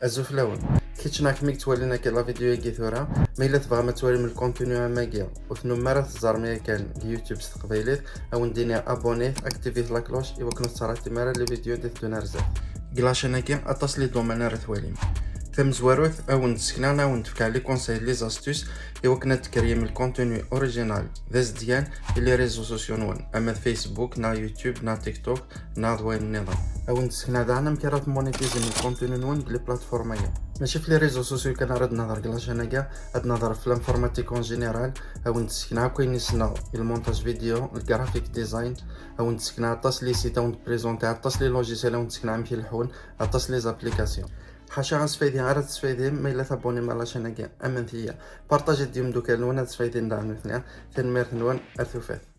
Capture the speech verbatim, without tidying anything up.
Azul fell-awen. Kečč neɣ kemm i yettwalin akka la vidéo-agi tura, ma yella tebɣam ad twalim lkontinu am wagi, ur tennumem ara teẓẓarem yakan deg YouTube s teqbaylit, ad wen-d-iniɣ abonnez, activez la cloche i wakken ur tettṛatim ara les vidéos d-iteddun ar zdat. Deg la chaîne-agi aṭas les domaines ara twalim. Tamezwarut, ad wen-d-ssekneɣ neɣ ad wen-d-fkeɣ les conseils, les astuces i wakken ad tkeryem lkontinu original d azedgan i les réseaux sociaux-nwen, ama d Facebook neɣ YouTube neɣ TikTok neɣ d wayen nniḍen. Ad wen-d-ssekneɣ daɣen amek ara tmonétisem lkontinu-nwen deg les plateformes-agi. Mačči ɣef les réseaux sociaux kan ara d-nehḍer deg la chaîne-agi, ad nehḍer ɣef l'informatique en général, ad wen-d-ssekneɣ akk ayen i ssneɣ i le montage vidéo, le graphic design, ad wen-d-ssekneɣ aṭas les sites, ad wen-d-présenter aṭas les logiciels, ad wen-d-ssekneɣ amek i leḥḥun, aṭas les applications. Ḥaca asfaydi ara tesfaydim ma yella tabonnem ar la chaîne-agi, amenet-iyi. Partager-t d yimeddukal-nwen ad sfaydin daɣen nutni. Tanemmirt-nwen, ar tufat.